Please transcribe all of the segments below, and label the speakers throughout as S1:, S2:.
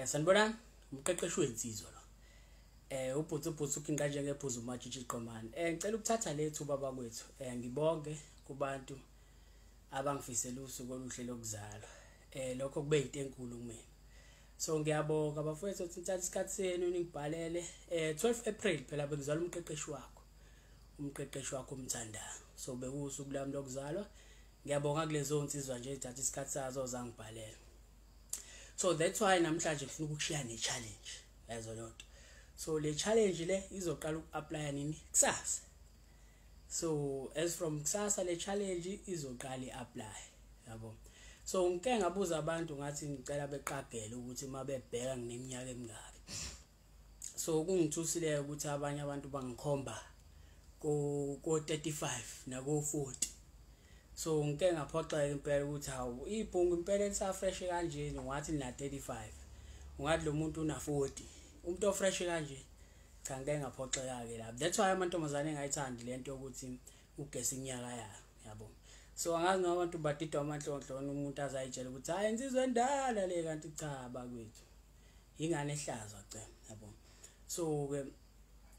S1: Sanibonani, umqeqeshi wensizwa lo. Ubhutsi ubhutsi uginqa njengephuzu uMatshitshi Qomane. Ngicela ukuthatha lethuba bakwethu. Ngibonge kubantu abangifisela usuku oluhle lokuzalwa. Lokho kube into enkulu kumina. So ngiyabonga bafowethu ukuthi nithathe isikhathi senu ningibhalele. 12 April phela bekuzalwa umqeqeshi wakho. Umqeqeshi wakho umthandayo. So bekuwusuku lami lokuzalwa. Ngiyabonga kulezo nsizwa nje ezithatha isikhathi sazo zangibhalela. So that's why namhlanje ngifuna ukushiya ne challenge. Yazo lonto. So le challenge le izoqala uku-apply nini? Kusasa. So as from kusasa le challenge izoqala i-apply. Yabo. So ngike ngabuza abantu ngathi ngicela beqagele ukuthi mabebheka ngineminyaka emingaki. So kungithusile ukuthi abanye abantu bangikhomba ko 35 nako 40. So ngike ngaphoxeka impela ukuthi hawu, ibhungu impela elisafresh kanje, ungathi lina 35, ungathi lo muntu una 40, umuntu ofresh kanje. Cha, ngike ngaphoxeka ke lapho. That's why amantombazane engayithandi lento yokuthi ugese iminyaka yayo, yabo. So angazi noma abantu badidwa amanhlonhlo, umuntu azayitshela ukuthi hayi, insizwa endala le, kanti cha bakwethu, ingane ehlaza ce, yabo. So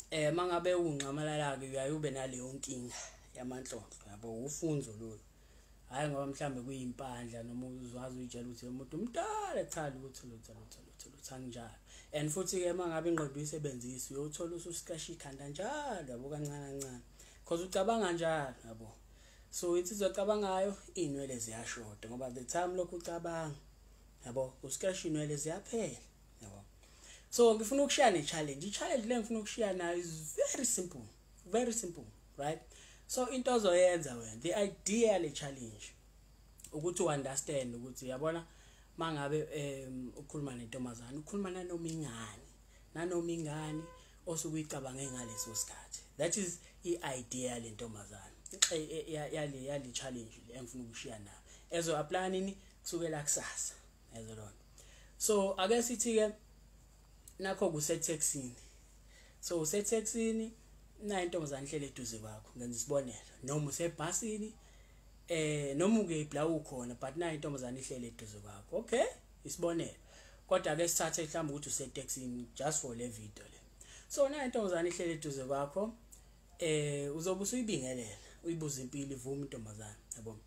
S1: ke mangabe unxamalala ke uyaye ube naleyo nkinga yamanhlonhlo, yabo, ufunzo lolu. Hayi ngoba mhlambe kuyimpandla noma uzwazi uyitshela ukuthi umuntu umdala, cha, lutho lutho lutho lutho lutho, anginjalo. And futhi ke mangabe ingqondo uyisebenzisa uyothola ususikasha ikhanda njalo, yabo, kancane kancane, because ucabanga njalo, yabo. So insizwa ecabangayo inwele ziyashoda ngoba the time lokhu ucabanga, yabo, usikasha inwele ziyaphela, yabo. So ngifuna ukushiya ne challenge. I-challenge le ngifuna ukushiya nayo is very simple, very simple, right? So into ozoyenza wena, the idea le challenge ukuthi u-understand ukuthi yabona mangabe ukhuluma nentombazane, ukhuluma nanoma ingane, nanoma ingane osuke uyicabange ngaleso sikhathi. That is i-idea lentombazane yale challenge le engifuna ukushiya nayo, ezo apply nini? Kusukela kusasa, yazo lona. So ake sithi ke nakho kusetaxini. So usetaxini na intombazane ihlele eduze kwakho, ngenza isibonelo, noma usebhasini, noma ukephi la ukhona, but na intombazane ihlele eduze kwakho, okay, isibonelo. Kodwa ke sithathe mhlawumbe ukuthi usetaxini just for le video le. So na intombazane ihlele eduze kwakho, uzobe usuyibingelela, uyibuza impilo, ivuma intombazane, yabo.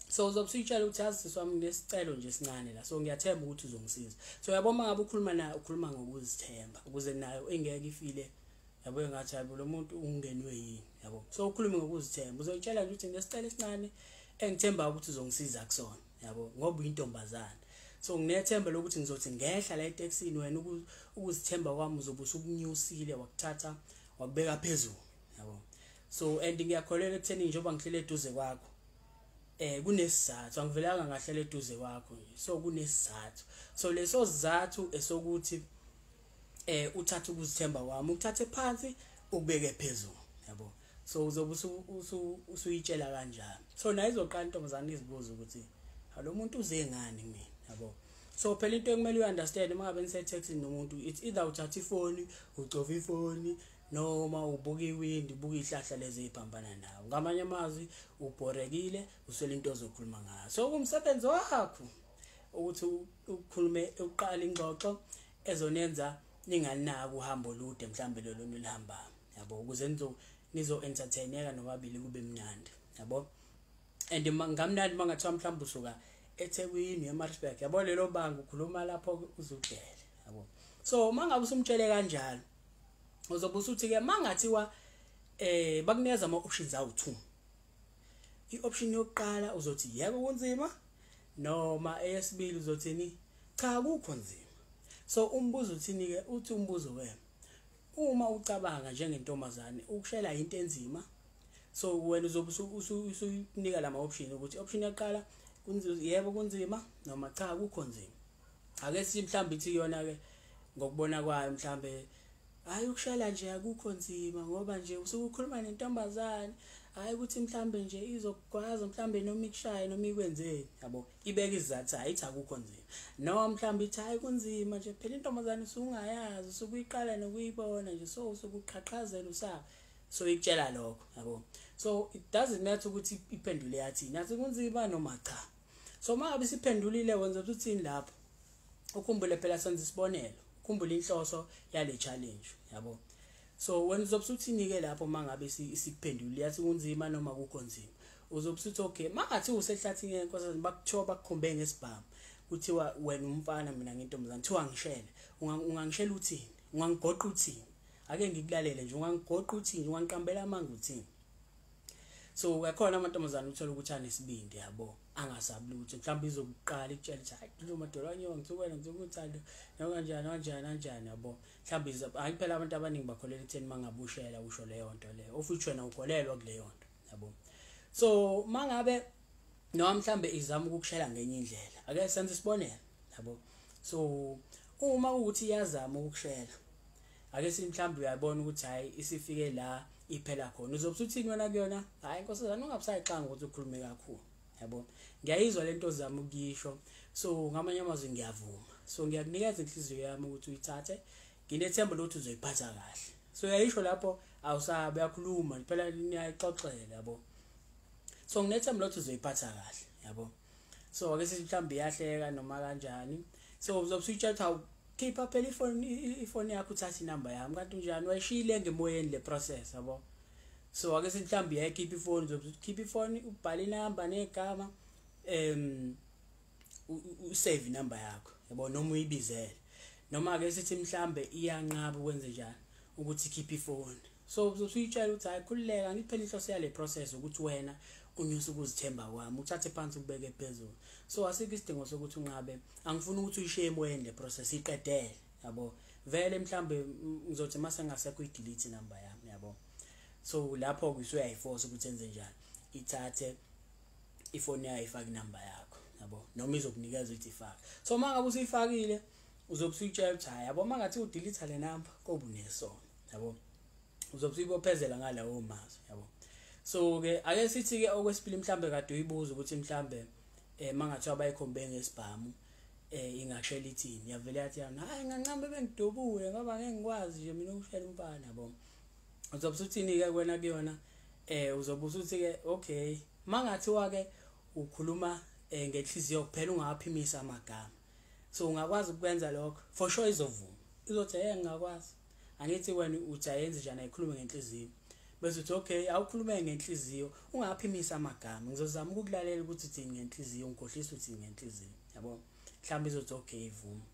S1: So uzobe usuyitshela ukuthi yazi sisi wami, nginesicelo nje esincane la, so ngiyathemba ukuthi uzongisiza. So yabo, uma ngabe ukhuluma nayo ukhuluma ngokuzithemba ukuze nayo ingeke ifile, yabo, engathi yabo lo muntu ungenwe yini, yabo. So ukhulume ngokuzithemba, uzoyitshela nje ukuthi nginesicelo esincane engithemba ukuthi uzongisiza kusona, yabo, ngoba uyintombazane. So nginethemba lokuthi ngizothi ngehla la etekisini, wena ukuzithemba kwami uzobe usukunyusile, wakuthatha wakubeka phezulu, yabo. So and ngiyakholelwa ekutheni njengoba ngihlele eduze kwakho, kunesizathu, angivelanga ngahlala eduze kwakho nje. So kunesizathu, so leso sizathu esokuthi uthathe ukuzithemba kwami, ukuthathe phansi ukubeke phezulu, yabo. So uzobe usuyitshela kanjalo. So nayo izoqala intombazane izibuza ukuthi lo muntu uze ngani kumina, yabo. So phela into ekumele uyi-understand uma ngabe nise-taxini nomuntu, it's either uthatha ifoni ucofa ifoni noma ubuka iwindi, ubuka ihlahla lezi eziphambana nawe. Ngamanye amazwi ubhorekile, uswele into ozokhuluma ngayo. So kumsebenzi wakho ukuthi ukhulume, uqale ingxoxo ezonenza ningalinaki uhambo olude mhlambe lolo nilihambayo, yabo, ukuze nizo entertaineka nobabili, kube mnandi, yabo. And ngamnandi mangathiwa mhlawumbe usuka eThekwini eMaritzburg, yabo, lelo banga ukhuluma lapho uzudele, yabo. So mangabe usumtshele kanjalo, uzobe usuthi ke mangathiwa bakunikeza ama options awu2, i-option yokuqala uzothi yebo kunzima, noma eyesibili uzothini? Cha, akukho nzima. So umbuzo uthini ke? Uthi umbuzo wena, uma ucabanga njengentombazane, ukushela into enzima? So wena uzobe usunika lama option ukuthi option yokuqala kunzima, yebo kunzima, noma cha, akukho nzima. Ake sithi mhlawumbe ithi yona ke ngokubona kwayo mhlambe hayi, ukushela nje akukho nzima ngoba nje usuke ukhuluma nentombazane, hayi ukuthi mhlambe nje izokugwaza mhlambe noma ikushaye noma ikwenzeni, yabo. Ibeka izizathu, hayi, ithi akukho nzima, noma mhlambe ithi hayi, kunzima nje phela intombazane usungayazi, usuke uyiqala nokuyibona nje, so usuke uqhaqhazela usaba. So ikutshela lokho, yabo. So it doesn't matter ukuthi iphendule yathini, athi kunzima noma cha. So mangabe siphendulile, wenza uthini lapho? Ukhumbule phela senze isibonelo, ukhumbule inhloso yale challenge, yabo. So wena uzobe usuthini ke lapho mangabe isikuphendula yathi kunzima noma kukho nzima? Uzobe usuthi okay, mangathi usehlathini yenkosazana bakuthiwa bakukhombe ngesibhamu, kuthiwa wena umfana mina ngintombazana, kuthiwa ngishele, ungangishela uthini? Ungangigoqa uthini? Ake ngikulalele nje, ungangigoqa uthini? Ungangiqambela amanga uthini? So kakhona amantombazana uthola ukuthi anesibindi, yabo, angasabi lutho. Mhlawumbe izokuqala ikutshela ukuthi hayi lo madolwane ngithukwena ngithukuthanda noma kanjani kanjani kanjani, yabo. Mhlawumbe hayi phela abantu abaningi bakholelwa ekutheni mangabushela usho leyo nto leyo, of which wena ukholelwa kuleyo nto, yabo. So mangabe noma mhlambe izama ukukushela ngenye indlela, ake senze isibonelo, yabo. So uma ukuthi iyazama ukukushela, ake sithi mhlambe uyabona ukuthi hayi isifike la iphela khona, uzobe usuthini wena kuyona? Hayi nkosazana, ungabusayixanga ukuthi ukhulume kakhulu, yabo. Ngiyayizwa lento ozama ukuyisho, so ngamanye amazwi ngiyavuma, so ngiyakunikeza inhliziyo yami ukuthi uyithathe, nginethemba lokuthi uzoyiphatha kahle. So uyayisho lapho, awusabe uyakhuluma phela, niyayixoxela, yabo. So nginethemba lokuthi uzoyiphatha kahle, yabo. So ake sithi mhlawumbe iyahleka noma kanjani, so uzobe usuyitshela khipha phela ifoni yakho uthathe inamba yami, kanti unjani wayishiyile ngemoyeni le process, yabo. So ake sithi mhlawumbe iyayikhipha ifoni, uzobe ukhipha ifoni ubhale inamba negama, usave inamba yakho, yabo, noma uyibizele. Noma ake sithi mhlambe iyanqaba ukwenze njani ukuthi ikhiphe ifoni, so usuyitshela ukuthi hayi khululeka, ngiphela inhloso yale process ukuthi wena unyuse ukuzithemba kwami, uthathe phansi ukubeke phezulu. So asikho isidingo sokuthi unqabe, angifuni ukuthi uyishiye emoyeni le process, iqedele, yabo. Vele mhlambe ngizothi mase ngasekho uyidelete inamba yami, yabo. So lapho ke usuyayiforce ukuthi enze njani, ithathe ifoni yayo ifake inamba yakho, yabo, noma izokunikeza ukuthi ifake. So mangabe usuyifakile uzobe usuyitshela ukuthi hayi, yabo, mangathi udelete le number kobe unesono, yabo. Uzobe usuyibophezela ngalawo mazwi, yabo. So ke ake sithi ke okwesibili mhlambe kade uyibuza ukuthi mhlambe mangathiwa bayikhombe ngesibhamu ingakushela ithini, yavele yathi hayi nganqambe bengidubule ngoba ngeke ngikwazi nje mina ukushela umfana, yabo. Uzobe usuthini ke wena kuyona? Uzobe usuthi ke okay, mangathiwa ke ukhuluma ngenhliziyo kuphela ungaphimisa amagama, so ungakwazi ukwenza lokho? For sure izovuma, izothi hey ngingakwazi. Angithi wena uthi ayenze njani, ayikhulume ngenhliziyo, bese uthi okay awukhulume ngenhliziyo ungaphimisa amagama, ngizozama ukukulalela ukuthi uthini ngenhliziyo, ngikhohlisa uthini ngenhliziyo, yabo. Mhlawumbe izothi okay ivuma.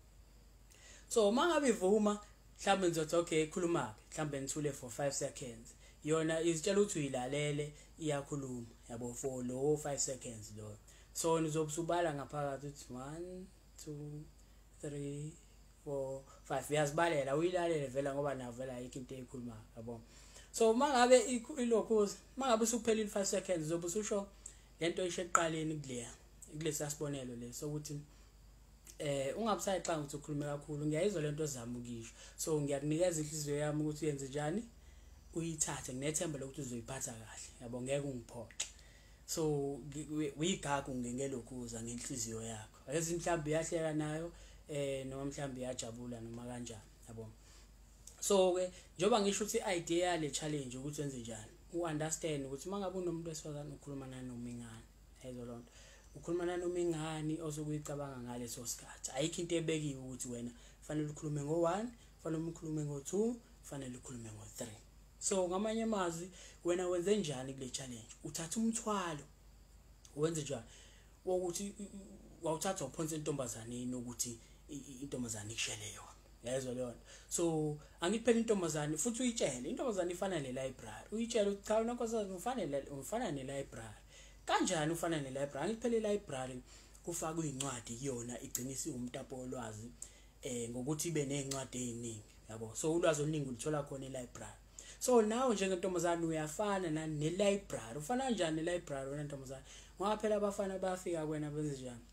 S1: So mangabe ivuma mhlawumbe ngizothi okay khuluma ke, mhlawumbe nithule for 5 seconds, yona izitshela ukuthi uyilalele iyakhuluma, yabo, for lo 5 seconds lo. So nizobe usubala ngaphakathi uthi 1 2 3 4 5, uyazibalela uyilalele vela ngoba nayo vela ayikho into eyikhulumayo, yabo. So mangabe ilokhu mangabe usuphelile 5 seconds uzobe ususho lento oyisho ekuqaleni kuleya kulesa sibonelo leso ukuthi ungabusayixanga ukuthi ukhulume kakhulu, ngiyayizwa lento ozama ukuyisho, so ngiyakunikeza inhliziyo yami ukuthi uyenze njani, uyithathe, nginethemba lokuthi uzoyiphatha kahle, yabo, ngeke ungiphoxe. So uyigagu ngelokhuza ngenhliziyo yakho, ake mhlawumbe iyahleka nayo noma mhlawumbe iyajabula noma kanjani, yabo. So ke njengoba ngisho ukuthi idea yale challenge ukuthi wenze njani, uunderstand ukuthi mangabe unomuntu wesifazane ukhuluma nanoma ingane, ayizwa lonto, ukhuluma nanoma ingane osukuyicabanga ngaleso sikhathi, ayikho into ebekiwe ukuthi wena fanele ukhulume ngo1, fanele ukhulume ngo2, fanele ukhulume ngo3. So ngamanye amazwi wena wenze njani kule challenge? Uthatha umthwalo wenze njani wokuthi wawuthatha uphonse intombazaneni ukuthi intombazane ikushele yona, yezwa leyo nto. So angithi phela intombazane futhi uyitshele intombazane ifana ne-library, uyitshele ukuthi cha wena nkosazana ufana ne-library. Kanjani ufana ne-library? Angithi phela i-library kufakwe incwadi kuyona igcina isiwumtapo wolwazi ngokuthi ibe nezincwadi eziningi, yabo. So ulwazi oluningi ulithola khona e-library. So nawe njengentombazane uyafana ne-library. Ufana kanjani ne-library wena ntombazane? Ngoba phela abafana bayafika kuwena benze njani,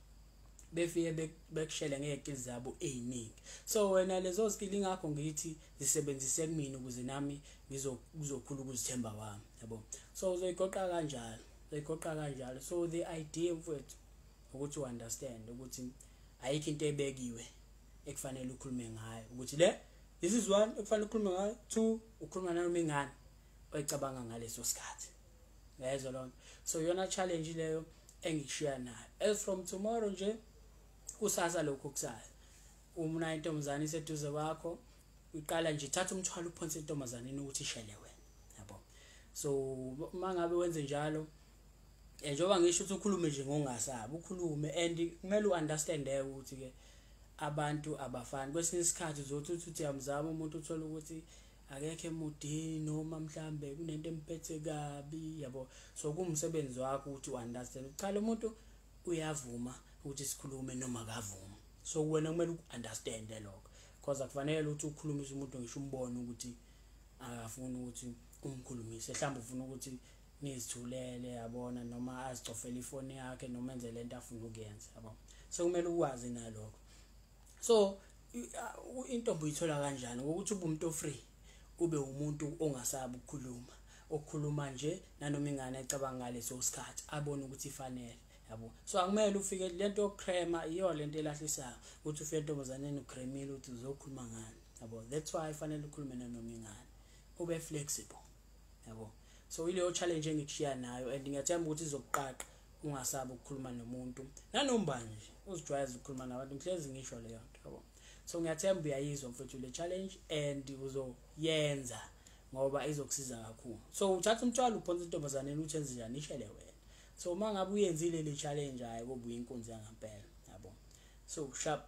S1: befike bekushele ngey'skill zabo ey'ningi. So wena lezo skill ingakho ngithi zisebenzise kumina ukuze nami ngizokhula ukuzithemba kwami, yabo. So uzoyigoqa kanjalo, uzoyigoqa kanjalo. So the idea mfowethu ukuthi u-understand ukuthi ayikho into ebekiwe ekufanele ukhulume ngayo, ukuthi le this is one ekufanele ukhulume ngayo, two ukhuluma nanoma ingane oyicabanga ngaleso sikhathi, yezwa lonto. So iyona challenge leyo engikushiya nayo as from tomorrow nje, kusasa lokho kusayo. Uma intombazane iseduze kwakho, uqala nje thatha umthwalo uphonse intombazaneni ukuthi ishele wena, yabo. So mangabe wenze njalo, njengoba ngisho ukuthi ukhulume nje ngokungasabi, ukhulume, and kumele u-understand-e ukuthi ke abantu abafani. Kwesinye isikhathi uzothi uthi uyamzama umuntu, uthole ukuthi akekho emudini noma mhlambe kunento emphethe kabi, yabo. So kuwumsebenzi wakho ukuthi u-understand, cha lo muntu uyavuma ukuthi sikhulume noma akavumi. So wena kumele uku-understand lokho, because akufanele ukuthi ukhulumise umuntu ngisho umbone ukuthi akafuni ukuthi umkhulumise, mhlawumbe ufuna ukuthi nizithulele, yabona, noma azicofele ifoni yakhe noma enze lento afuna ukuyenza, yabo. So kumele ukwazi nalokho. So intombi uyithola kanjani? Ngokuthi ube umuntu free, ube umuntu ongasabi ukukhuluma, okukhuluma nje nanoma ingane ecabanga ngaleso sikhathi, abone ukuthi ifanele, yabo. So akumele ufike lento yokukrema, iyo lento elahlisayo, ukuthi ufike entombazaneni ukremile ukuthi uzokhuluma ngani, yabo. That's why fanele ukhulume nanoma ingane, ube flexible, yabo. So ileyo challenge engikushiya nayo, and ngiyathemba ukuthi izokuqaqa ungasabi ukukhuluma nomuntu nanoma nje uzijwayeze ukukhuluma nabantu. Ngihlezi ngisho leyo nto, yabo. So ngiyathemba uyayizwa mfethu le challenge and uzoyenza ngoba izokusiza kakhulu. So uthatha umthwalo uphonse intombazaneni uthi enze njani, ishele wena. So uma ngabe uyenzile le challenge, hayi, kobuya inkunzi yangampela, yabo. So sharp.